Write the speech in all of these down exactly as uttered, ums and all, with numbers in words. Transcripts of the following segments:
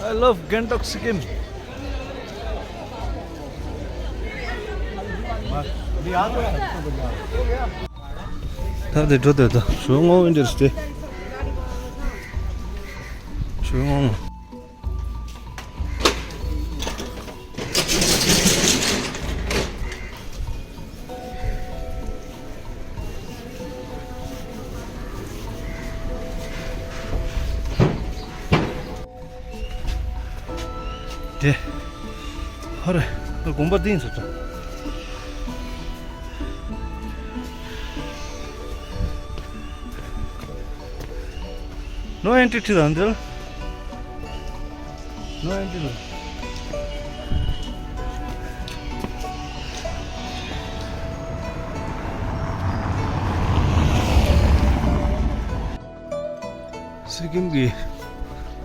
I love Gangtok, Sikkim. ད་དེ་འགྲོ་དེ་ད་ཞུ་ངོ་འདིར་སྟེ། ཞུ་ངོ་མ། དེ། ཧ་རེ། དགོན་པ་འདི་ཡིན་ས་ད། No entry to the under. No entry. སི་ཀིམ་གྱི་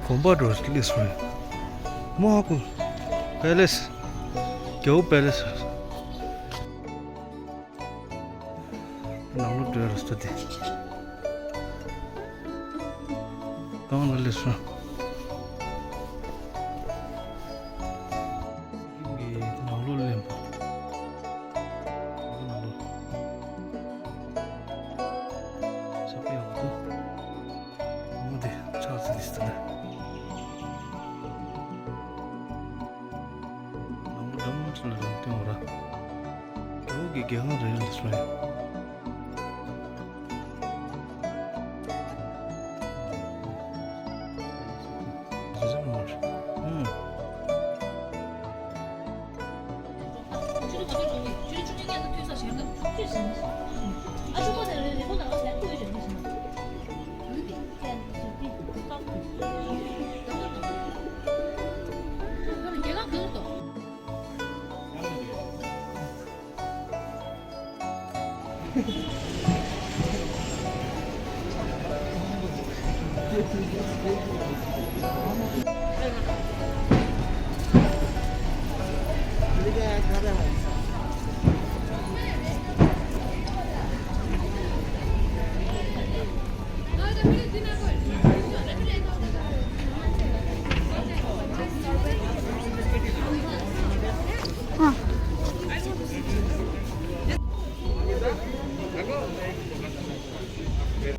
དགོན་པ་འགྲོ་སླེབས་སོང་། མོ་ཧ་ཀུ་པེ་ལེ་སི། རྒྱལ་པོ་པེ་ལེ་སི། ནང་ལོགས་འགྲོ་རུ་སྟོད་དེ། གང་ལ་སླེབས་སོང་། སི་ཀིམ་གྱི་ནང་ལོགས་སླེབས་པ། ནང་ལོགས། ས་པ་ཡག་པོ་འདུག་མོ་དེ་ཕྱག་འཚལ་ལེ་ཟེར་ན། ནང་ལོགས་འགྲམ་ཚོ་ལ་རང་སྟོན་འོ་ར། འོ་གི་རྒྱལ་ཁང་རེད་ལ་སོང་ཡ། རེད་ཟེར་མ་རེད། ཨང་།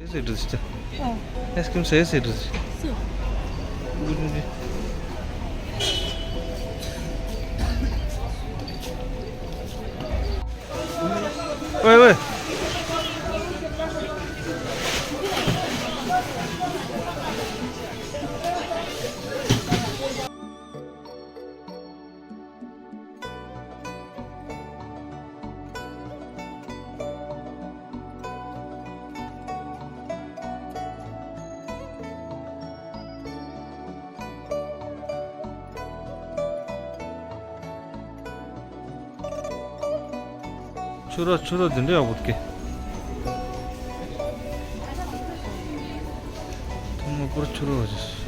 Ese es. Es que no sé ese es. Oye, oye. ཆུ་ར་ཆུ་ར་འདི་འདྲ་ཡག་པོ་འདུག་གས། ཐོག་མ་པུར་ཆུ་ར་བ་ཞིག་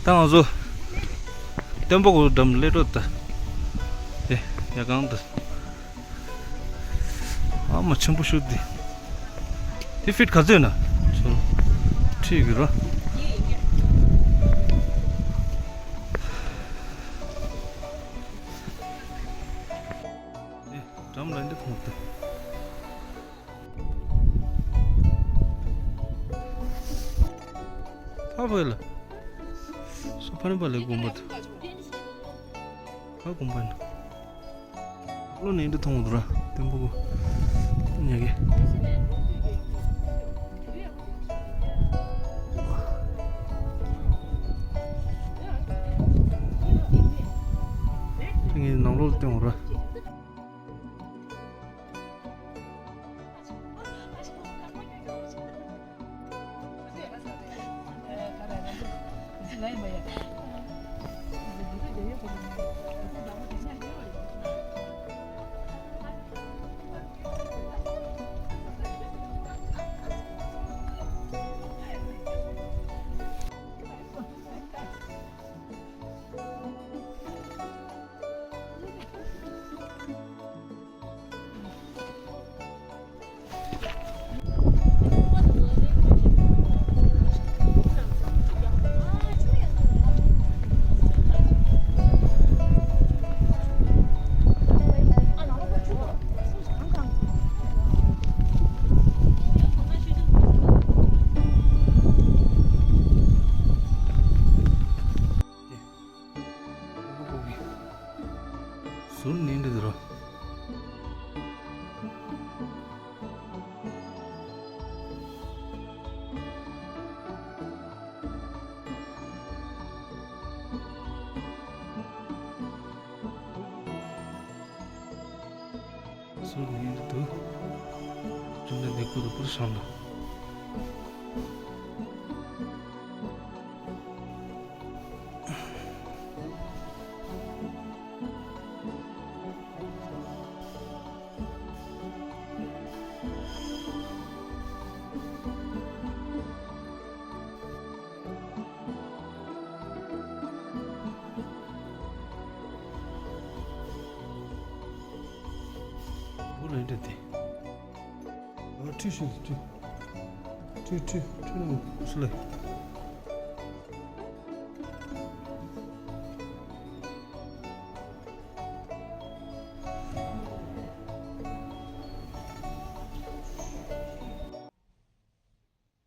ད་ང་ཚོ་སྟོན་པ་གོ་འགྲམ་སླེབས་འགྲོ་ད། དེ་ཡ་གང་ད། ཨ་མ་ཆེན་པོ་ཤུགས་དེ། དེ་ཕིཊ་ག་ཚོད་ན། ཁྲིད་གི་རོ། འགྲམ་ལ་འདི་ཁོང་ད། ཕ་བོད་ལ། སོ་ཕ་རན་པ་ལས་དགོན་པ་དུ། ཕ་དགོན་པ་ན། ལོ་ནས་འདི་མཐོང་འདུག་ར། ཏེམ་པོ་གོ། ཉག་གེ། ངས་ནང་ལོགས་སྟོན་འོང་ར། ཟུར་ནས་འདི་ཟེར་རོ། ཟུར་ནས་འདི་འདུག་བཅོམ་ལྡན་འདས་སྐུ་གཟུགས་པོར་བཤམས་ལ། བུ་ལས་འདྲ་དེ། ཨ་ཁྲུས་ཤིག་ཁྲུས། ཁྲུས་ཁྲུས་ཁྲུས་ནང་སུ་ལས།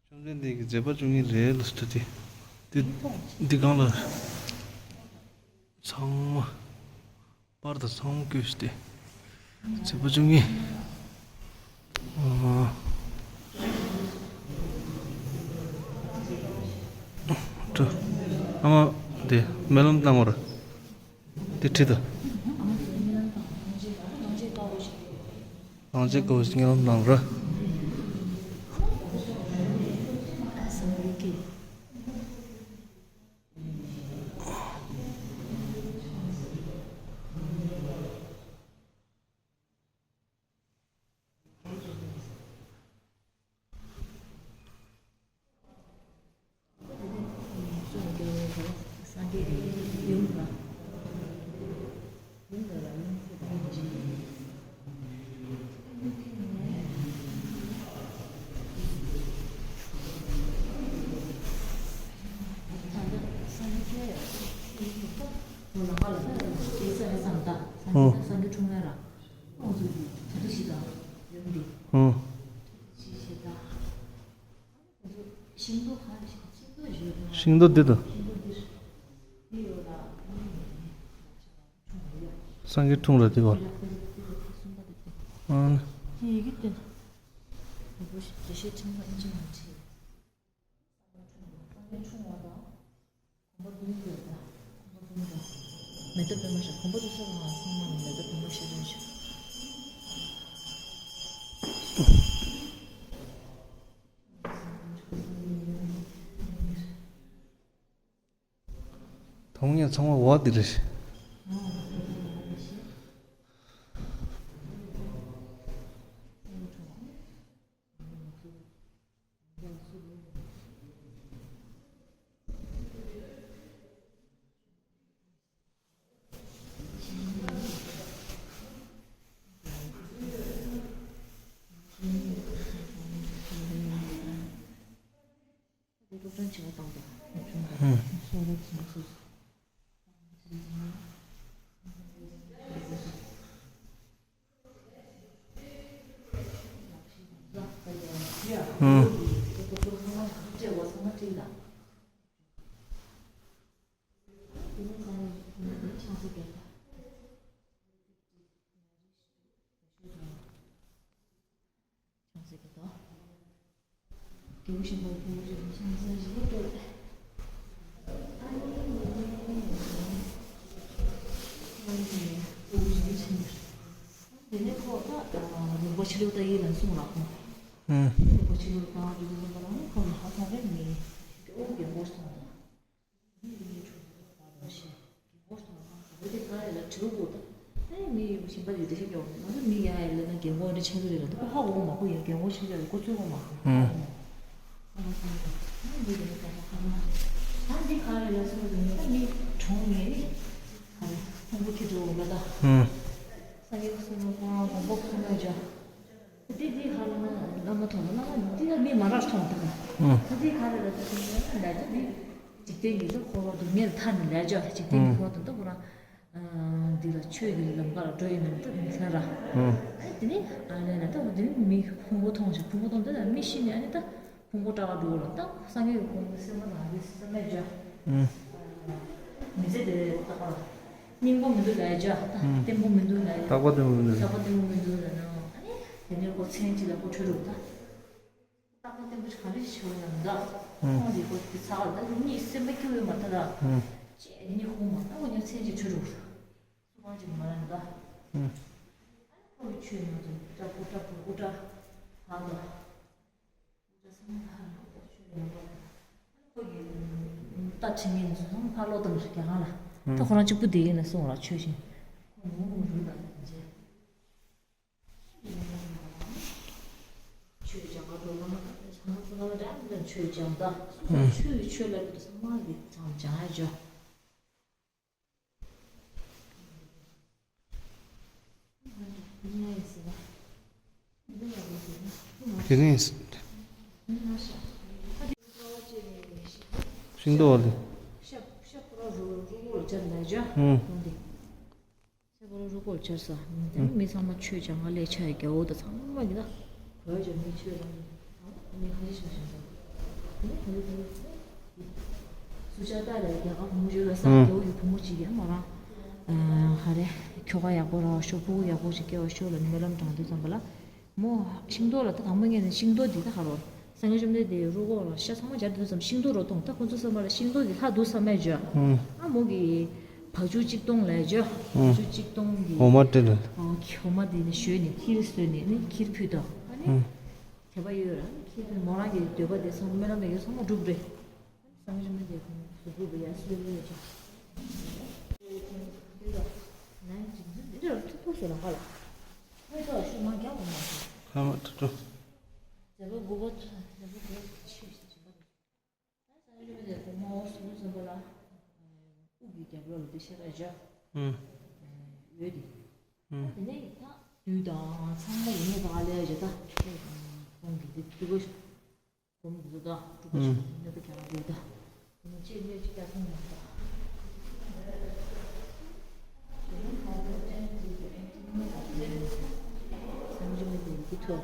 བཅོམ་ལྡན་འདས་ཀྱི་མཛད་པ་བཅུ་གཉིས་རེད་ལ་སྟ་དེ། དེ་འདི་གང་ལ། ཚང་མ། པར་དང་ཚང་མ་བཀོད་ཤི་སྟེ། མཛད་པ་བཅུ་གཉིས། ཨ། ཨ་མ་དེ་སྨོན་ལམ་བཏང་བར། དེ་ཁྲིད་དོ། ལང་རྗེས་དཀའ་བོ་ཞིག་ངས་ལམ་ལང་ར། ཨོ། ཨོ། ཤིང་རྡོ་འདི་དང་། སངས་རྒྱས་འཁྲུངས་ར་དེ་བ། ཨང་། མེ་ཏོག་པད་མ་ཞེས། གོམ་པ་དུ་ས་ལ་ཚང་མ་ལ་མེ་ཏོག་པད་མ་ཤར་བཞིན་བྱུང་། དོན་གཉེར་ཚང་མ་བ་དེ་རེད། ཨུམ། སྤྲད་པ་ཚང་མ་བྲིས་དང་། དེ་ནས་ས་ཡོམ་ཆང་ས་བརྒྱབ་པ། ཆང་ས་བརྒྱབ་པ། རྒྱལ་པོ་ཞིག་པར་བུ་རེ་ཆང་ས་བཞི་སྤྲད། ཨ་ནི་ཨ་ནི་བུ་རེ་ཆང་ས། དེ་ནས་ཁོ་ད་ལུང་པ་ཕྱི་ལོགས་ད་ཡིན་ལ་གསུངས་ལ་ཁོ། ཨུམ། ལུང་པ་ཕྱི་ལོགས་ད་འགྲོ་གི་ཡིན་པ་ལ་ཁོ་ལ་ཧ་ཐག་རེད་མི། ཨོ་རྒན་པོ་སོང་། འདི་ག་རེ་ལ་སོང་དུས་ད་མི་གྲོངས་ངེས་ནི། ཕུང་པོ་ཁྱེར་འགྲོ་འོང་ལ་ད། ཧུམ། ས་ཡོམ་སོང་ན་ཁོ་རང་དང་པོ་ཁོ་ན་འཇོག་འདི་འདི་ཧ་ལ་ན་བླ་མ་ཐོག་ན་བླ་མ་འདི་ལ་མི་མ་རག་ཐོང་ད། ཧུམ། ད་འདི་ག་རེ་ལ་ད་ལ་ད་འདི་འཇིག་རྟེན་གྱི་ད་འཁོར་བ་སྡུག་བསྔལ་ཐར་ནས་ལས་འཇོག་འཇིག་རྟེན་གྱི་ཧུམ། འཁོར་བ་དང་ད་ཁོ་རང་འདི་ལ་ཆོས་ཀྱི་ལམ་ཁ་ལ་འགྲོ་ཡི་མིན་ད་མི་ཚར་ར། ཧུམ། ཨ་འདི་ནི་ཨ་ལས་ན་ད་འདི་ནི་མི་ཕུང་པོ་ཐོང་ཞིག་ཕུང་པོ་ཐོང་ད་ད་མི་ཤི་ནས་ཨ་ནི་ད། ཕུང་པོ་བཀྲག་ག་འགྲོ་ལ་ད་སངས་རྒྱས་ཀྱི་གོ་འཕང་སེམས་པ་དང་རིགས་སེམས་མེད་བྱ། ཨུམ། མི་ཚེ་འདི་ལྟ་བ་ལ་སྙིང་པོ་མི་འདུག་ལ་བྱ་ད་ཨུམ། བརྟན་པོ་མི་འདུག་ལ་ཡ། རྟག་པ་བརྟན་པོ་མི་འདུག་རྟག་པ་བརྟན་པོ་མི་འདུག་ལ་ན་ཨ་ནི་དེ་ནས་ཁོ་མཚན་གཅིག་ལ་ཁོ་འཁྲུལ་འགྲོ་ད། རྟག་པ་བརྟན་པོ་ག་རེ་ཞིག་ཡོད་ན་ད། ཨུམ། ཁོང་གི་ཁོ་དེ་ཚ་བ་ད་གཉིད་སེམས་པ་སྐྱོ་བའི་མ་ད་ད། ཨུམ། ཅེས་གཉིད་ཁུག་མ་ད་ཁོ་ཉ་མཚན་གཅིག་འཁྲུལ་འགྲོ། སུ་གང་ཅིག་མ་ར་ད། ཨུམ། ཁོ་གི་ཆོས་ནང་དུ་ཏྲ་པུ་ཏྲ་པུ་ཨུ་ཏྲ་ཧ་ད། ཁོ་གི་རྟ་ཁྲིད་མཁན་ཚོ་ཚང་མ་ཕར་ལོག་བཏང་ཤག་རྒྱ་གར་ལ། ད་ཁོ་རང་གཅིག་པུ་བསྡད་ཡིན་ན་སོང་ར་ཆོས་བཞིན། ཁོ་མོ་མོ་རུ་ལ་ཡིན་རྗེས། ཆོས་རྒྱ་གར་ལོ་ལ་མ་ད་ཚང་མ་ཚང་མ་འདྲ་མི་འདྲ་ཆོས་སྦྱང་ད། སུ་ཚང་ཆོས་ཆོས་ལབ་དུས་ཚང་མ་གི་ཚང་སྦྱང་ཡ་འཇོག་དེ་ནས་ཤིང་ཏོག་ལ། ཧུམ། མི་ཚང་མ་ཆོས་སྦྱང་ག་ལས་ཆ་ཡི་རྒྱལ་པོ་དང་ཚང་མ་གི་ད། གོས་ཀྱང་མི་ཆོས་རང་གི་ཨ་མི་ཁ་ཤས་ཤིག་བཞག་ས། དེ་ནས་ག་རེ་དེ། སུ་ཇཱ་ཏཱ་ལ་རྒྱ་གར་བུ་མོ་ཞིག་ལ་སངས་རྒྱས་ཀྱི་བུ་མོ་གཅིག་གིས་མོ་རང་། ག་རེ། ཁྱོ་ག་ཡག་པོ་རག་ཤོག་ཕྲུ་གུ་ཡག་པོ་ཞིག་སྐྱེ་བ་ཤོག་ལ་སྨོན་ལམ་དྲངས་དུས་ཙམ་པ་ལ། མོ་ཤིང་ཏོག་ལ་ད་དང་པོ་ངས་ནི་ཤིང་ཏོག་འདི་ད་ག་རེ། སངས་རྒྱས་བཅོམ་ལྡན་འདས་རུ་ཁོག་ལ་ཤ་ཚང་མ་སྦྱར་དུས་ཙམ་ཤིང་ཏོག་རོ་མཐོང་ད་ཁོ་ཚོ་བསམ་པ་ལ་ཤིང་ཏོག་གི་ལྷ་འདུག་བསམ་མེད་བརྗོད། ཨ་མོ་གི་བ་ཕྱུགས་གཅིག་སྟོང་ལས་བརྗོད། བ་ཕྱུགས་གཅིག་སྟོང་གི་འོ་མ་སྤྲེལ་ལ། འོ་མ་འདི་ནི་བཞོས་ནས་ཁྱིར་བཟོས་ནས་ནི་ཁྱིར་ཕུལ་ད། ཨ་ནི། དད་པ་ཡོད་ར་ཁྱེད་མོ་རང་གི་འདོད་པ་དེ་ཚང་མ་སྨོན་ལམ་ཡོད་ཚང་མ་འགྲུབ་རེད། སངས་རྒྱས་མི་དེ་ཁོང་གཟུགས་པོ་ཡར་སོས་ཡོད་ཅིང་། འདི་ལ་ནང་ཅིག་འདི་འདྲ་ཐུག་ཐུག་སོ་ལ་ཧ་ལ། ཁོས་ཐོག་ཤུགས་མང་རྒྱག་པ་མ་ཟད། ཧ་མ་ཏུ་ཏུ། མཛད་པ་དགུ་པ་མཛད་པ་དགུ་པ་ཆོས་ཞེས་བྱ་བ་རེད། ད་སངས་རྒྱས་མི་དེ་གོང་མ་འོ་སུ་ཙམ་པ་ལ། དབུ་གི་རྒྱབ་ལོགས་ལ་དེ་ཤ་ར་བཞག་ཨུམ། ཡོད་དེ། ཨུམ། དེ་ནས་ད་དུས་དང་ཚང་མ་ཡིན་ནས་ད་ལས་བྱེད་ད། ཁོང་གི་དེ་དུས་གོ་ཤ། སྒོམ་དུས་ད་དྲུག་པ་ཞིག་ཨུམ། གནོད་པ་རྒྱག་དགོས་ད། དེ་ནས་ཅེས་གནོད་ཅིག་རྒྱག་སོང་མ་ད། སངས་རྒྱས་མི་དེ་ཡི་གེ་ཐོག་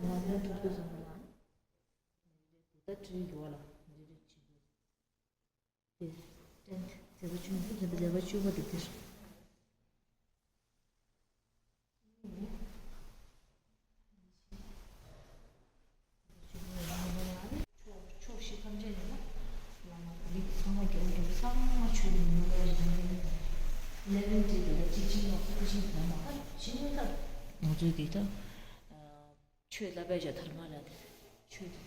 ང་ཚོའི་ཐུགས་ཁུར་བཟང་པོ་ལ། ད་དྲིན་གྱི་བ་ལ་འདི་འདྲ་བྱེད་དགོས། དེ་སྟན་མཛད་པ་བཅུ་མཛད་པ་མཛད་པ་བཅུ་པ་དེ་དེར། ཕྱོགས་ཕྱོགས་བཞི་ཐམས་ཅད་ནས་ན་བླ་མ་མི་ཚང་མ་རྒྱལ་བ་རྒྱལ་བ་ཚང་མ་ཆོས་ཀྱི་ནུས་པ་ཡོད་པ་ཡིན་ནས་གནས་བརྟན་གྱི་དེ་ལ་གཅིག་ཅིག་ཡང་ཁུར་ཅིག་ཡང་མ་ཁ་ཕྱིན་ཁ། ང་ཚོའི་དེ་ད་ཆོས་བསླབ་པའི་ཆ་དར་མ་ར་དེ་ཆོས་དེ།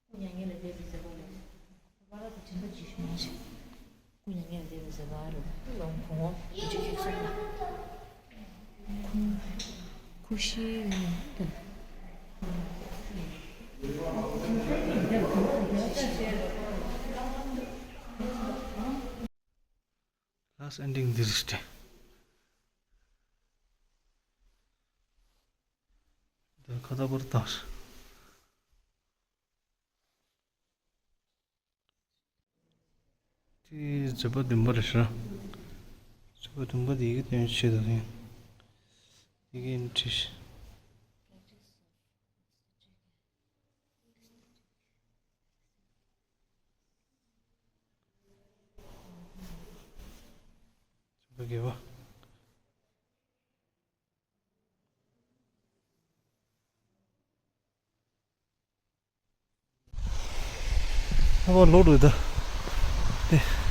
ཀུ་མྱ་ངན་ལས་འདས་པའི་མཛད་པ་ལས། ཀུ་མྱ་ངན་ལས་འདས་པའི་མཛད་པ་རེད། ལོང་གོང་འོག་བུ་ཆེ་ཁེགས་སོང་ལ། ཁུ་ཤི་ཡོད་དམ། Last ending འདིར་སྟེ། འདི་ཁ་ད་པར་བཏང་ཤག་དེ་མཛད་པ་བདུན་པ་རེད་ཤག་མཛད་པ་བདུན་པ་དེ་ཡི་གེ་སྟོན་ཆེད་དུ་ཡིན། ཡི་གེ་ནི་བྲིས། མཛད་པ་བརྒྱད་པ། ཨ་བ་ལོག་འགྲོ་ད། དེ།